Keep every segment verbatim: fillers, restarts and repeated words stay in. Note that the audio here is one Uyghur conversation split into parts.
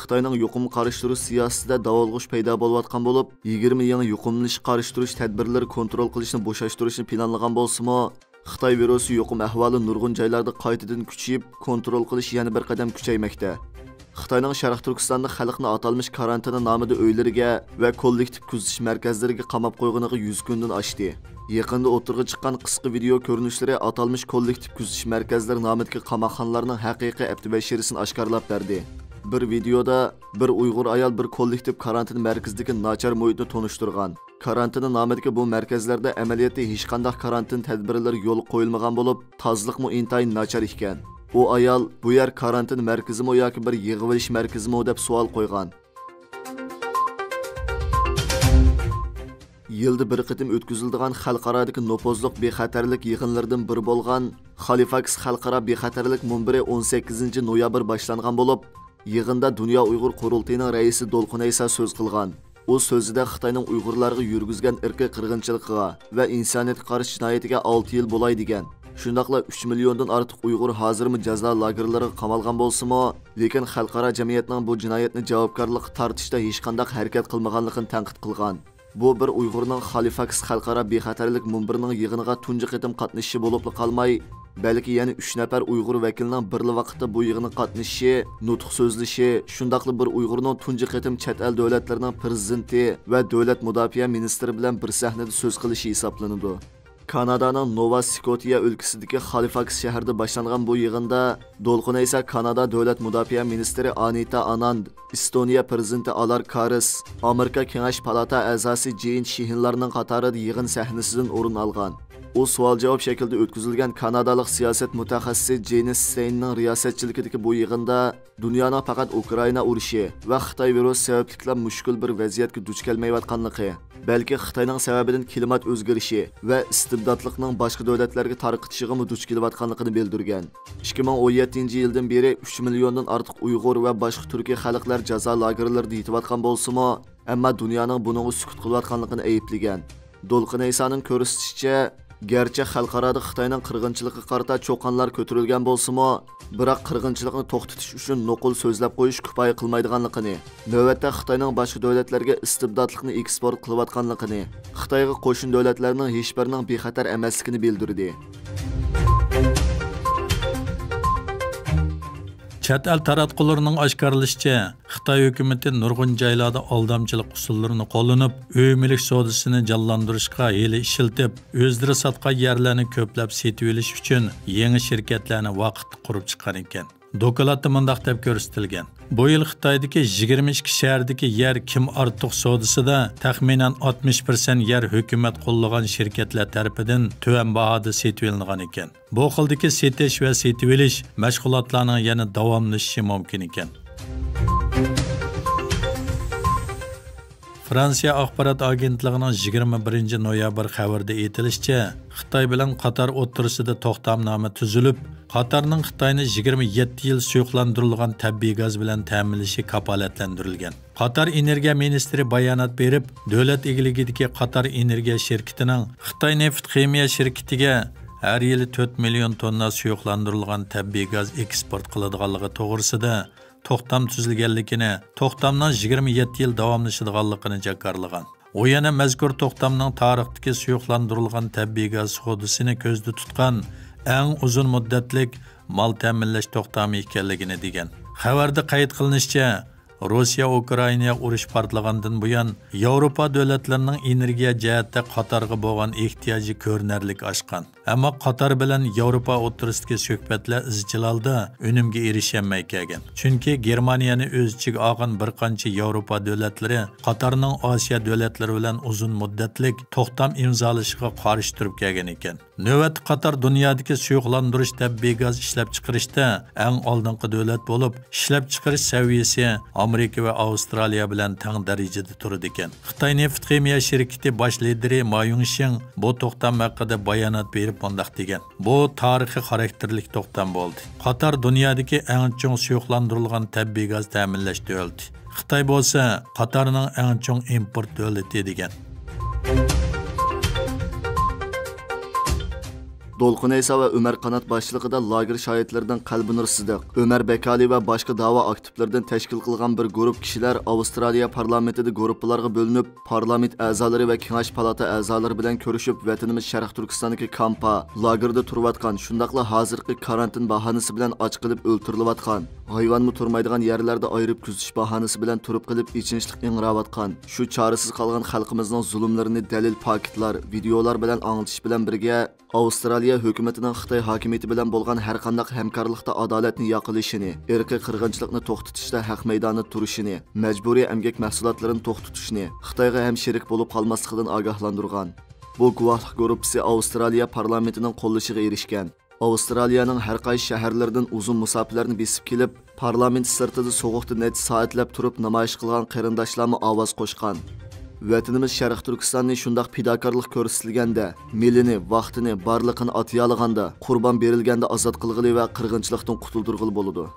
خىتاينىڭ يۇقۇمغا قارشى تۇرۇش سىياسىتىدە داۋالغۇش پەيدا بولۇۋاتقان بولۇپ، يىگىرمە يېڭى يۇقۇملىنىشقا قارشى تۇرۇش تەدبىرلىرى كونترول قىلىشنى بوشاشتۇرۇشنى پىلانلىغان بولسىمۇ، خىتاي ۋىرۇسى يۇقۇم ئەھۋالى نۇرغۇن جايلاردا قايتىدىن كۈچىيىپ، كونترول قىلىش يەنە بىر قەدەم كۈچەيمەكتە. خىتاينىڭ شەرقىي تۈركىستاندا خەلقنى ئاتالمىش كارانتىنا نامىدا ئۆيلىرىگە ۋە كوللېكتىپ كۆزىتىش مەركەزلىرىگە قاماپ قويغىنىغا يۈز كۈندىن ئاشتى. يېقىندا ئوتتۇرىغا چىققان قىسقا ۋىدېئو كۆرۈنۈشلىرى ئاتالمىش كوللېكتىپ كۆزىتىش مەركەزلىرى نامىدىكى قاماقخانىلارنىڭ ھەقىقىي ئەپتىبەشىرىسىنى ئاشكارىلاپ بەردى. بىر ۋىدېئودا بىر ئۇيغۇر ئايال بىر كوللېكتىپ كارانتىن مەركىزىدىكى ناچار مۇھىتنى تونۇشتۇرغان. كارانتىنا نامىدىكى بۇ مەركەزلەردە ئەمەلىيەتتە ھېچقانداق كارانتىن تەدبىرلىرى يولغا قويۇلمىغان بولۇپ، تازىلىقمۇ ئىنتايىن ناچار ئىكەن. ئۇ ئايال، «بۇ يەر كارانتىن مەركىزىمۇ ياكى بىر يىغىۋېلىش مەركىزىمۇ؟» دەپ سوئال قويغان. يىلدا بىر قېتىم ئۆتكۈزۈلىدىغان خەلقئارادىكى نوپۇزلۇق بىخەتەرلىك يىغىنلىرىدىن بىرى بولغان خالىفاكس خەلقئارا بىخەتەرلىك مۇنبىرى ئون سەككىزىنچى نويابىر باشلانغان بولۇپ، يىغىندا دۇنيا ئۇيغۇر قۇرۇلتىيىنىڭ رەئىسى دولقۇن ئەيسا سۆز قىلغان. ئۇ سۆزىدە خىتاينىڭ ئۇيغۇرلارغا يۈرگۈزگەن ئىرقىي قىرغىنچىلىقىغا ۋە ئىنسانىيەتكە قارشى جىنايىتىگە ئالتە يىل بولاي دېگەن. شۇنداقلا ئۈچ مىليوندىن ئارتۇق ئۇيغۇر ھازىرمۇ جازا لاگېرلىرىغا قامالغان بولسىمۇ، لېكىن خەلقئارا جەمئىيەتنىڭ بۇ جىنايەتنى جاۋابكارلىققا تارتىشتا ھېچقانداق ھەرىكەت قىلمىغانلىقىنى تەنقىد قىلغان. بۇ بىر ئۇيغۇرنىڭ خالىفاكس خەلقئارا بىخەتەرلىك مۇنبىرىنىڭ يىغىنىغا تۇنجى قېتىم قاتنىشىشى بولۇپلا قالماي، بەلكى يەنە ئۈچ نەپەر ئۇيغۇر ۋەكىلىنىڭ بىرلا ۋاقىتتا بۇ يىغىنغا قاتنىشىشى، نۇتۇق سۆزلىشى، شۇنداقلا بىر ئۇيغۇرنىڭ تۇنجى قېتىم چەت ئەل دۆلەتلىرىنىڭ پىرېزىدېنتى ۋە دۆلەت مۇداپىئە مىنىستىرى بىلەن بىر سەھنىدە سۆز قىلىشى ھېسابلىنىدۇ. كانادانىڭ نوۋا سكوتىيە ئۆلكىسىدىكى خالىفاكس شەھىرىدە باشلانغان بۇ يىغىندا دولقۇن ئەيسا كانادا دۆلەت مۇداپىئە مىنىستىرى ئانىتا ئاناند، ئېستونىيە پىرېزىدېنتى ئالار كارىس، ئامېرىكا كېڭەش پالاتا ئەزاسى جېين شىھىنلارنىڭ قاتارىدا يىغىن سەھنىسىدىن ئورۇن ئالغان. ئۇ سوئال-جاۋاب شەكلىدە ئۆتكۈزۈلگەن كانادالىق سىياسەت مۇتەخەسسىسى جېنىس ستېيننىڭ رىياسەتچىلىكىدىكى بۇ يىغىندا دۇنيانىڭ پەقەت ئۇكرائىنا ئۇرۇشى ۋە خىتاي ۋىرۇسى سەۋەبلىكلا مۈشكۈل بىر ۋەزىيەتكە دۇچ كەلمەيۋاتقانلىقى، بەلكى خىتاينىڭ سەۋەبىدىن كىلىمات ئۆزگىرىشى ۋە ئىستىبداتلىقنىڭ باشقا دۆلەتلەرگە تارقىتىشىغىمۇ دۇچ كېلىۋاتقانلىقىنى بىلدۈرگەن. ئىككى مىڭ ئون يەتتىنچى يىلدىن بېرى ئۈچ مىليوندىن ئارتۇق ئۇيغۇر ۋە باشقا تۈركىي خەلقلەر جازا لاگېرلىرىدا يېتىۋاتقان بولسىمۇ، ئەمما دۇنيانىڭ بۇنىڭغا سۈكۈت قىلىۋاتقانلىقىنى ئەيىبلىگەن. دولقۇن ئەيسانىڭ كۆرسىتىشىچە، گەرچە خەلقئارادا خىتاينىڭ قىرغىنچىلىقىغا قارىتا چۇقانلار كۆتۈرۈلگەن بولسىمۇ، بىراق قىرغىنچىلىقنى توختىتىش ئۈچۈن نوقۇل سۆزلەپ قويۇش كۇپايە قىلمايدىغانلىقىنى، نۆۋەتتە خىتاينىڭ باشقا دۆلەتلەرگە ئىستىبداتلىقنى ئېكسپورت قىلىۋاتقانلىقىنى، خىتايغا قوشنا دۆلەتلەرنىڭ ھېچبىرىنىڭ بىخەتەر ئەمەسلىكىنى بىلدۈردى. چەت ئەل تاراتقۇلىرىنىڭ ئاشكارىلىشىچە، خىتاي ھۆكۈمىتى نۇرغۇن جايلاردا ئالدامچىلىق ئۇسۇللىرىنى قوللىنىپ، ئۆي مۈلۈك سودىسىنى جانلاندۇرۇشقا ھىيلە ئىشلىتىپ، ئۆزلىرى ساتقان يەرلەرنى كۆپلەپ سېتىۋېلىش ئۈچۈن يېڭى شىركەتلەرنى ۋاقىتتا قۇرۇپ چىققان ئىكەن. دوكلاتتا مۇنداق دەپ كۆرسىتىلگەن: بۇ يىل خىتايدىكى يىگىرمە ئىككى شەھەردىكى يەر كىم ئارتۇق سودىسىدا تەخمىنەن ئاتمىش پىرسەنت يەر ھۆكۈمەت قوللىغان شىركەتلەر تەرىپىدىن تۆۋەن باھادا سېتىۋېلىنغان ئىكەن. بۇ خىلدىكى سېتىش ۋە سېتىۋېلىش مەشغۇلاتلارنىڭ يەنە داۋاملىشىشى مۇمكىن ئىكەن. فرانسىيە ئاخبارات ئاگېنتلىقىنىڭ يىگىرمە بىرىنچى نويابىر خەۋىرىدە ئېيتىلىشىچە، خىتاي بىلەن قاتار ئوتتۇرىسىدا توختامنامە تۈزۈلۈپ، قاتارنىڭ خىتاينى يىگىرمە يەتتە يىل سۇيۇقلاندۇرۇلغان تەبىئىي گاز بىلەن تەمىنلىشى كاپالەتلەندۈرۈلگەن. قاتار ئېنېرگىيە مىنىستىرى بايانات بېرىپ، دۆلەت ئىگىلىكىدىكى قاتار ئېنېرگىيە شىركىتىنىڭ خىتاي نېفىت خىمىيە شىركىتىگە ھەر يىلى تۆت مىليون توننا سۇيۇقلاندۇرۇلغان تەبىئىي گاز ئېكسپورت قىلىدىغانلىقى توغرىسىدا توختام تۈزۈلگەنلىكىنى، توختامنىڭ يىگىرمە يەتتە يىل داۋاملىشىدىغانلىقىنى جاكارلىغان. ئۇ يەنە مەزكۇر توختامنىڭ تارىختىكى سۇيۇقلاندۇرۇلغان تەبىئىي گاز سودىسىنى كۆزدە تۇتقان ئەڭ ئۇزۇن مۇددەتلىك مال تەمىنلەش توختامى ئىكەنلىكىنى دېگەن. خەۋەردە قەيت قىلىنىشىچە، روسىيە ئۇكرائىنىيە ئۇرۇشى پارتلىغاندىن بۇيان، ياۋروپا دۆلەتلىرىنىڭ ئېنېرگىيە جەھەتتە قاتارغا بولغان ئېھتىياجى كۆرۈنەرلىك ئاشقان. ئەمما قاتار بىلەن ياۋروپا ئوتتۇرىسىدىكى سۆھبەتلەر ئىزچىل ھالدا ئۈنۈمگە ئېرىشەلمەي كەلگەن. چۈنكى گېرمانىيەنى ئۆز ئىچىگە ئالغان بىر قانچە ياۋروپا دۆلەتلىرى قاتارنىڭ ئاسىيا دۆلەتلىرى بىلەن ئۇزۇن مۇددەتلىك توختام ئىمزالىشىغا قارشى تۇرۇپ كەلگەن ئىكەن. نۆۋەتتە قاتار دۇنيادىكى سۇيۇقلاندۇرۇش تەبىئىي گاز ئىشلەپچىقىرىشتا ئەڭ ئالدىنقى دۆلەت بولۇپ، ئىشلەپچىقىرىش سەۋىيەسى ئامېرىكا ۋە ئاۋسترالىيە بىلەن تەڭ دەرىجىدە تۇرىدىكەن. خىتاي نېفىت خىمىيە شىركىتى باش لىدىرى ما يۇڭشىڭ بۇ توختام ھەققىدە بايانات بېرىپ مۇنداق دېگەن: بۇ تارىخىي خاراكتېرلىك توختام بولدى. قاتار دۇنيادىكى ئەڭ چوڭ سۇيۇقلاندۇرۇلغان تەبىئىي گاز تەمىنلەش دۆلىتى. خىتاي بولسا قاتارنىڭ ئەڭ چوڭ ئىمپورت دۆلىتى، دېگەن. دولقۇن ئەيسا ۋە ئۆمەر قانات باشچىلىقىدا لاگېر شاھىتلىرىدىن قەلبىنۇر سىدىق، ئۆمەر بەكالى ۋە باشقا داۋا ئاكتىپلىرىدىن تەشكىل قىلغان بىر گۇرۇپ كىشىلەر ئاۋسترالىيە پارلامېنتىدا گۇرۇپپىلارغا بۆلۈنۈپ، پارلامېنت ئەزالىرى ۋە كېڭەش پالاتا ئەزالىرى بىلەن كۆرۈشۈپ، ۋەتىنىمىز شەرقىي تۈركىستاندىكى كامپا لاگېردا تۇرۇۋاتقان، شۇنداقلا ھازىرقى كارانتىن باھانىسى بىلەن ئاچ قېلىپ ئۆلتۈرۈلۈۋاتقان، ھايۋانمۇ تۇرمايدىغان يەرلەردە ئايرىپ كۈزىتىش باھانىسى بىلەن تۇرۇپ قېلىپ ئېچىنىشلىق ئىڭراۋاتقان، شۇ چارىسىز قالغان خەلقىمىزنىڭ زۇلۇملىرىنى دەلىل، پاكىتلار، ۋىدېئولار بىلەن ئاڭلىتىش بىلەن بىرگە، ئاۋسترالىيە ھۆكۈمىتىنىڭ خىتاي ھاكىمىيىتى بىلەن بولغان ھەرقانداق ھەمكارلىقتا ئادالەتنى ياقىلىشىنى، ئىرقىي قىرغىنچىلىقنى توختىتىشتا ھەق مەيدانىدا تۇرۇشىنى، مەجبۇرىي ئەمگەك مەھسۇلاتلىرىنى توختىتىشنى، خىتايغا ھەم شېرىك بولۇپ قالماسلىقىدىن ئاگاھلاندۇرغان. بۇ گۇۋاھلىق گۇرۇپپىسى ئاۋسترالىيە پارلامېنتىنىڭ قوللىشىغا ئېرىشكەن. ئاۋسترالىيەنىڭ ھەر قايسى شەھەرلىرىدىن ئۇزۇن مۇساپىلەرنى بېسىپ كېلىپ، پارلامېنت سىرتىدا سوغۇقتا نەچچە سائەتلەپ تۇرۇپ نامايىش قىلغان قېرىنداشلارمۇ ئاۋاز قوشقان. ۋەتىنىمىز شەرقىي تۈركىستاننى شۇنداق پىداكارلىق كۆرسىتىلگەندە، مېلىنى، ۋاقتىنى، بارلىقىنى ئاتىيالىغاندا، قۇربان بېرىلگەندە ئازاد قىلغىلى ۋە قىرغىنچىلىقتىن قۇتۇلدۇرغىلى بولىدۇ.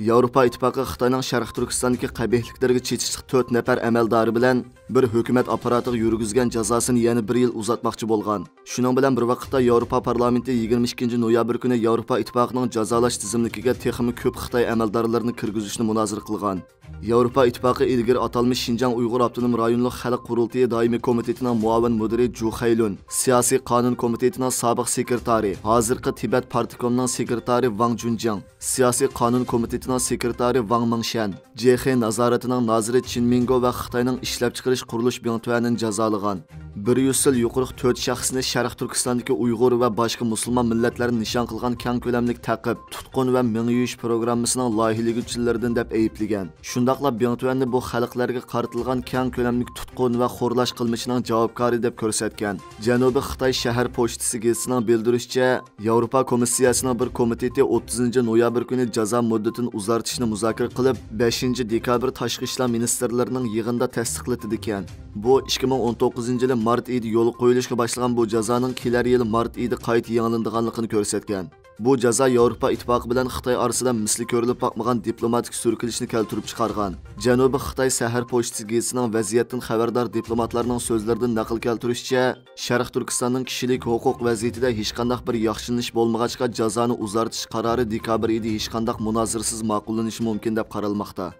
ياۋروپا ئىتتىپاقى خىتاينىڭ شەرقىي تۈركىستاندىكى قەبىھلىكلىرىگە چېتىشلىق تۆت نەپەر ئەمەلدارى بىلەن بىر ھۆكۈمەت ئاپپاراتىغا يۈرگۈزگەن جازاسىنى يەنە بىر يىل ئۇزارتماقچى بولغان. شۇنىڭ بىلەن بىر ۋاقىتتا، ياۋروپا پارلامېنتى يىگىرمە ئىككىنچى نويابىر كۈنى ياۋروپا ئىتتىپاقىنىڭ جازالاش تىزىملىكىگە تېخىمۇ كۆپ خىتاي ئەمەلدارلىرىنى كىرگۈزۈشنى مۇنازىرە قىلغان. ياۋروپا ئىتتىپاقى ئىلگىرى ئاتالمىش شىنجاڭ ئۇيغۇر ئاپتونوم رايونلۇق خەلق قۇرۇلتىيى دائىمىي كومىتېتىنىڭ مۇئاۋىن مۇدىرى جۇ خەيلۈن، سىياسىي قانۇن كومىتېتىنىڭ سابىق سېكرېتارى، ھازىرقى تىبەت پارتكومنىڭ سېكرېتارى ۋاڭ جۇنجىڭ، سىياسىي قانۇن كومىتېتىنىڭ سېكرېتارى ۋاڭ مىڭشەن، جې خې نازارىتىنىڭ نازىرى چىن مىڭگو ۋە خىتاينىڭ ئىشلەپچىقىرىش قۇرۇلۇش بىڭتۈەنىنى جازالىغان. بىر يۈز يىل يۇقىرىقى تۆت شەخسنى شەرقىي تۈركىستاندىكى ئۇيغۇر ۋە باشقا مۇسۇلمان مىللەتلەرنى نىشان قىلغان كەڭ كۆلەملىك تەقىب، تۇتقۇن ۋە مېڭە يۇيۇش پروگراممىسىنىڭ لايىھىلىگۈچىلىرىدىن دەپ ئەيىبلىگەن. شۇنداقلا بىڭتۈەننى بۇ خەلقلەرگە قارىتىلغان كەڭ كۆلەملىك تۇتقۇن ۋە خورلاش قىلمىشىنىڭ جاۋابكارى دەپ كۆرسەتكەن. جەنۇبىي خىتاي شەھەر پوچتىسى گېزىتىنىڭ بىلدۈرۈشىچە، ياۋروپا كومىسسىيەسىنىڭ بىر كومىتېتى ئوتتۇزىنچى نويابىر كۈنى جازا مۇددىتىنى ئۇزارتىشنى مۇزاكىرە قىلىپ، بەشىنچى دېكابىر تاشقى ئىشلار مىنىستىرلىرىنىڭ يىغىنىدا تەستىقلىتىدىكەن. بۇ ئىككى مىڭ ئون توققۇزىنچى يىلى مارت ئېيىدا يولغا قويۇلۇشقا باشلىغان بۇ جازانىڭ كېلەر يىلى مارت ئېيىدا قايتا يېڭىلىنىدىغانلىقىنى كۆرسەتكەن. بۇ جازا ياۋروپا ئىتتىپاقى بىلەن خىتاي ئارىسىدا مىسلى كۆرۈلۈپ باقمىغان دىپلوماتىك سۈركىلىشنى كەلتۈرۈپ چىقارغان. جەنۇبىي خىتاي سەھەر پوچتىسى گېزىتىنىڭ ۋەزىيەتتىن خەۋەردار دىپلوماتلارنىڭ سۆزلىرىدىن نەقىل كەلتۈرۈشىچە، شەرقىي تۈركىستاننىڭ كىشىلىك ھوقۇق ۋەزىيىتىدە ھېچقانداق بىر ياخشىلىنىش بولمىغاچقا، جازانى ئۇزارتىش قارارى دېكابىر ئېيىدا ھېچقانداق مۇنازىرىسىز ماقۇللىنىشى مۇمكىن دەپ قارالماقتا.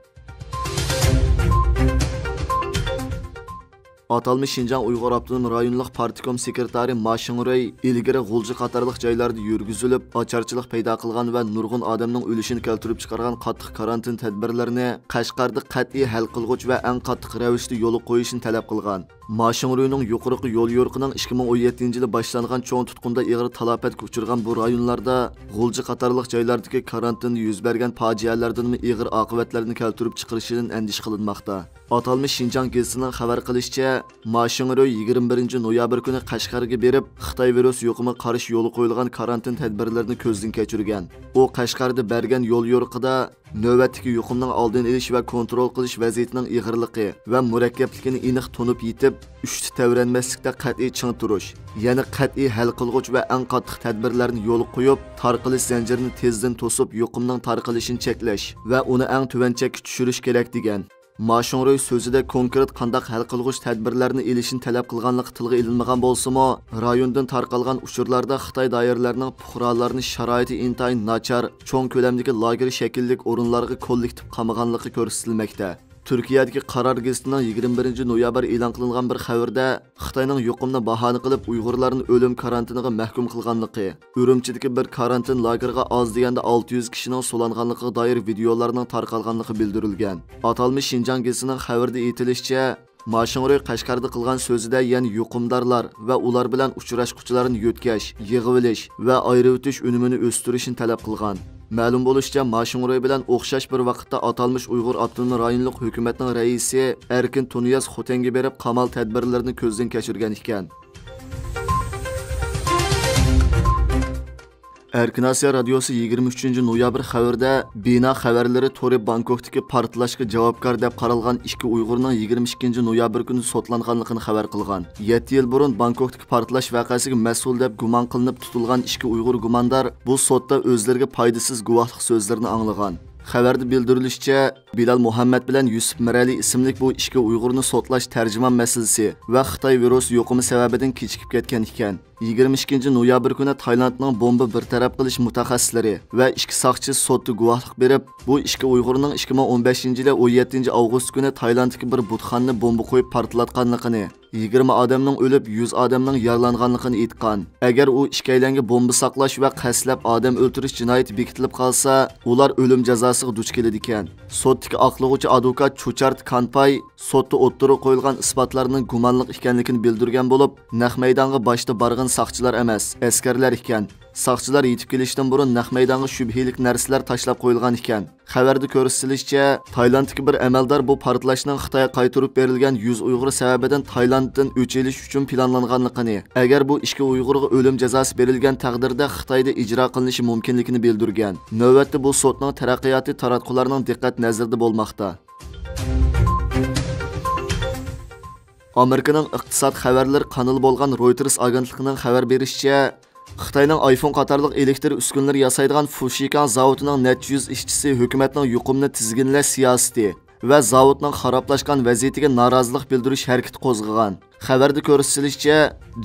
ئاتالمىش شىنجاڭ ئۇيغۇر ئاپتونوم رايونلۇق پارتكوم سېكرېتارى ما شىڭرۇي ئىلگىرى غۇلجا قاتارلىق جايلاردا يۈرگۈزۈلۈپ، ئاچارچىلىق پەيدا قىلغان ۋە نۇرغۇن ئادەمنىڭ ئۆلۈشىنى كەلتۈرۈپ چىقارغان قاتتىق كارانتىن تەدبىرلىرىنى قەشقەردە قەتئىي ھەل قىلغۇچ ۋە ئەڭ قاتتىق رەۋىشتە يولغا قويۇشنى تەلەپ قىلغان. ما شىڭرۇينىڭ يۇقىرىقى يوليورۇقىنىڭ ئىككى مىڭ ئون يەتتىنچى يىلى باشلانغان چوڭ تۇتقۇندا ئېغىر تالاپەتكە ئۇچرىغان بۇ رايونلاردا غۇلجا قاتارلىق جايلاردىكى كارانتىندا يۈز بەرگەن پاجىئەلەردىنمۇ ئېغىر ئاقىۋەتلەرنى كەلتۈرۈپ چىقىرىشىدىن ئەندىشە قىلىنماقتا. ئاتالمىش شىنجاڭ گېزىتىنىڭ خەۋەر قىلىشىچە، ما شىڭرۇي يىگىرمە بىرىنچى نويابىر كۈنى قەشقەرگە بېرىپ، خىتاي ۋىرۇس يۇقۇمىغا قارشى يولغا قويۇلغان كارانتىن تەدبىرلىرىنى كۆزدىن كەچۈرگەن. ئۇ قەشقەردە بەرگەن يوليورۇقىدا نۆۋەتتىكى يۇقۇمنىڭ ئالدىنى ئېلىش ۋە كونترول قىلىش ۋەزىيىتىنىڭ ئېغىرلىقى ۋە مۇرەككەپلىكىنى ئېنىق تونۇپ يېتىپ، ئۈچتە تەۋرەنمەسلىكتە قەتئىي چىڭ تۇرۇش، يەنى قەتئىي ھەل قىلغۇچ ۋە ئەڭ قاتتىق تەدبىرلەرنى يولغا قويۇپ، تارقىلىش زەنجىرىنى تېزدىن توسۇپ، يۇقۇمنىڭ تارقىلىشىنى چەكلەش ۋە ئۇنى ئەڭ تۆۋەن چەككە چۈشۈرۈش كېرەك، دېگەن. ما شىڭرۇي سۆزىدە كونكرېت قانداق ھەل قىلغۇچ تەدبىرلەرنى ئېلىشنى تەلەپ قىلغانلىقى تىلغا ئېلىنمىغان بولسىمۇ، رايوندىن تارقالغان ئۇچۇرلاردا خىتاي دائىرىلەرنىڭ پۇقرالارنى شارائىتى ئىنتايىن ناچار، چوڭ كۆلەمدىكى لاگېر شەكىللىك ئورۇنلارغا كوللېكتىپ قامىغانلىقى كۆرسىتىلمەكتە. تۈركىيەدىكى قارار گېزىتىنىڭ يىگىرمە بىرىنچى نويابىر ئېلان قىلىنغان بىر خەۋىرىدە، خىتاينىڭ يۇقۇمنى باھانە قىلىپ، ئۇيغۇرلارنى ئۆلۈم كارانتىنىغا مەھكۇم قىلغانلىقى، ئۈرۈمچىدىكى بىر كارانتىن لاگېرىغا ئاز دېگەندە ئالتە يۈز كىشىنىڭ سولانغانلىقىغا دائىر ۋىدېئولارنىڭ تارقالغانلىقى بىلدۈرۈلگەن. ئاتالمىش شىنجاڭ گېزىتىنىڭ خەۋىرىدە ئېيتىلىشىچە، ما شىڭرۇي قەشقەردە قىلغان سۆزىدە يەنە يۇقۇمدارلار ۋە ئۇلار بىلەن ئۇچراشقۇچىلارنى يۆتكەش، يىغىۋېلىش ۋە ئايرىۋېتىش ئۈنۈمىنى ئۆستۈرۈشنى تەلەپ قىلغان. مەلۇم بولۇشىچە، ما شىڭرۇي بىلەن ئوخشاش بىر ۋاقىتتا ئاتالمىش ئۇيغۇر ئاپتونوم رايونلۇق ھۆكۈمەتنىڭ رەئىسى ئەركىن تۇنىياز خوتەنگە بېرىپ، قامال تەدبىرلىرىنى كۆزدىن كەچۈرگەن ئىكەن. ئەركىن ئاسىيا رادىيوسى يىگىرمە ئۈچىنچى نويابىر خەۋىرىدە، بىنا خەۋەرلىرى تورى بانكوكتىكى پارتلاشقا جاۋابكار دەپ قارالغان ئىككى ئۇيغۇرنىڭ يىگىرمە ئىككىنچى نويابىر كۈنى سوتلانغانلىقىنى خەۋەر قىلغان. يەتتە يىل بۇرۇن بانكوكتىكى پارتلاش ۋەقەسىگە مەسئۇل دەپ گۇمان قىلىنىپ تۇتۇلغان ئىككى ئۇيغۇر گۇماندار بۇ سوتتا ئۆزلىرىگە پايدىسىز گۇۋاھلىق سۆزلىرىنى ئاڭلىغان. خەۋەردە بىلدۈرۈلۈشىچە، بىلال مۇھەممەد بىلەن يۈسۈپ مىرەلى ئىسىملىك بۇ ئىككى ئۇيغۇرنى سوتلاش تەرجىمان مەسىلىسى ۋە خىتاي ۋىرۇس يۇقۇمى سەۋەبىدىن كېچىكىپ كەتكەن ئىكەن. يىگىرمە ئىككىنچى نويابىر كۈنى تايلاندنىڭ بومبا بىر تەرەپ قىلىش مۇتەخەسسىسلىرى ۋە ئىككى ساقچى سوتتا گۇۋاھلىق بېرىپ، بۇ ئىككى ئۇيغۇرنىڭ ئىككى مىڭ ئون بەشىنچى يىلى ئون يەتتىنچى ئاۋغۇست كۈنى تايلاندتىكى بىر بۇتخانىنى بومبا قويۇپ پارتلاتقانلىقىنى، يىگىرمە ئادەمنىڭ ئۆلۈپ، يۈز ئادەمنىڭ يارىلانغانلىقىنى ئېيتقان. ئەگەر ئۇ ئىككىيلەنگە بومبا ساقلاش ۋە قەستلەپ ئادەم ئۆلتۈرۈش جىنايىتى بېكىتىلىپ قالسا، ئۇلار ئۆلۈم جازاسىغا دۇچ كېلىدىكەن. سوتتىكى ئاقلىغۇچى ئادۋوكات چۇچارت كانپاي سوتتا ئوتتۇرىغا قويۇلغان ئىسپاتلارنىڭ گۇمانلىق ئىكەنلىكىنى بىلدۈرگەن بولۇپ، نەق مەيدانغا باشتا بارغىنى ساقچىلار ئەمەس، ئەسكەرلەر ئىكەن. ساقچىلار يېتىپ كېلىشتىن بۇرۇن نەق مەيدانغا شۈبھىلىك نەرسىلەر تاشلاپ قويۇلغان ئىكەن. خەۋەردە كۆرسىتىلىشىچە، تايلاندتىكى بىر ئەمەلدار بۇ پارتلاشنىڭ خىتايغا قايتۇرۇپ بېرىلگەن يۈز ئۇيغۇر سەۋەبىدىن تايلاندتىن ئۆچ ئېلىش ئۈچۈن پىلانلانغانلىقىنى، ئەگەر بۇ ئىككى ئۇيغۇرغا ئۆلۈم جازاسى بېرىلگەن تەقدىردە خىتايدا ئىجرا قىلىنىشى مۇمكىنلىكىنى بىلدۈرگەن. نۆۋەتتە بۇ سوتنىڭ تەرەققىياتى تاراتقۇلارنىڭ دىققەت نەزىرىدە بولماقتا. ئامېرىكىنىڭ ئىقتىساد خەۋەرلىرى قانىلى بولغان رويتېرس ئاگېنتلىقىنىڭ خەۋەر بېرىشىچە، خىتاينىڭ ئايفون قاتارلىق ئېلېكتر ئۈسكۈنىلىرى ياسايدىغان فۇشىكاڭ زاۋۇتىنىڭ نەچچە يۈز ئىشچىسى ھۆكۈمەتنىڭ يۇقۇمنى تىزگىنلەش سىياسىتى ۋە زاۋۇتنىڭ خارابلاشقان ۋەزىيىتىگە نارازىلىق بىلدۈرۈش ھەرىكىتى قوزغىغان. خەۋەردە كۆرسىتىلىشىچە،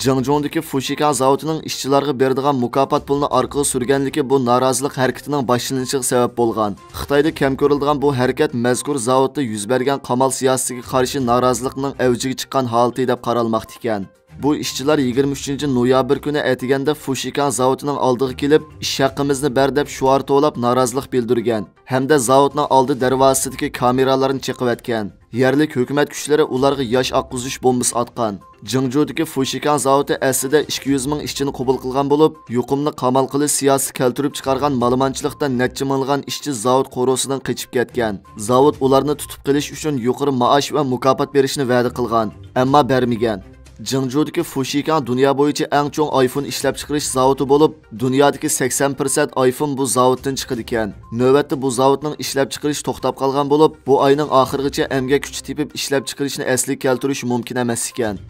جېڭجۇڭدىكى فۇشىكاڭ زاۋۇتىنىڭ ئىشچىلارغا بېرىدىغان مۇكاپات پۇلىنى ئارقىغا سۈرگەنلىكى بۇ نارازىلىق ھەرىكىتىنىڭ باشلىنىشىغا سەۋەب بولغان. خىتايدا كەم كۆرۈلىدىغان بۇ ھەرىكەت مەزكۇر زاۋۇتتا يۈز بەرگەن قامال سىياسىتىگە قارشى نارازىلىقنىڭ ئەۋجىگە چىققان ھالىتى دەپ قارالماقتا ئىكەن. بۇ ئىشچىلار يىگىرمە ئۈچىنچى نويابىر كۈنى ئەتىگەندە فۇشىكاڭ زاۋۇتىنىڭ ئالدىغا كېلىپ، «ئىش ھەققىمىزنى بەر» دەپ شوئار توۋلاپ نارازىلىق بىلدۈرگەن ھەمدە زاۋۇتنىڭ ئالدى دەرۋازىسىدىكى كامېرالارنى چېقىۋەتكەن. يەرلىك ھۆكۈمەت كۈچلىرى ئۇلارغا ياش ئاققۇزۇش بومبىسى ئاتقان. جېڭجۇدىكى فۇشىكاڭ زاۋۇتى ئەسلىدە ئىككى يۈز مىڭ ئىشچىنى قوبۇل قىلغان بولۇپ، يۇقۇمنى قامال قىلىش سىياسىتى كەلتۈرۈپ چىقارغان مالىمانچىلىقتا نەچچە مىڭلىغان ئىشچى زاۋۇت قورۇسىدىن قېچىپ كەتكەن. زاۋۇت ئۇلارنى تۇتۇپ قېلىش ئۈچۈن يۇقىرى مائاش ۋە مۇكاپات بېرىشنى ۋەدە قىلغان، ئەمما بەرمىگەن. جېڭجۇدىكى فۇشىكاڭ دۇنيا بويىچە ئەڭ چوڭ ئايفون ئىشلەپچىقىرىش زاۋۇتى بولۇپ، دۇنيادىكى سەكسەن پىرسەنت ئايفون بۇ زاۋۇتتىن چىقىدىكەن. نۆۋەتتە بۇ زاۋۇتنىڭ ئىشلەپچىقىرىشى توختاپ قالغان بولۇپ، بۇ ئاينىڭ ئاخىرىغىچە ئەمگەك كۈچى تېپىپ ئىشلەپچىقىرىشنى ئەسلىگە كەلتۈرۈش مۇمكىن ئەمەس ئىكەن.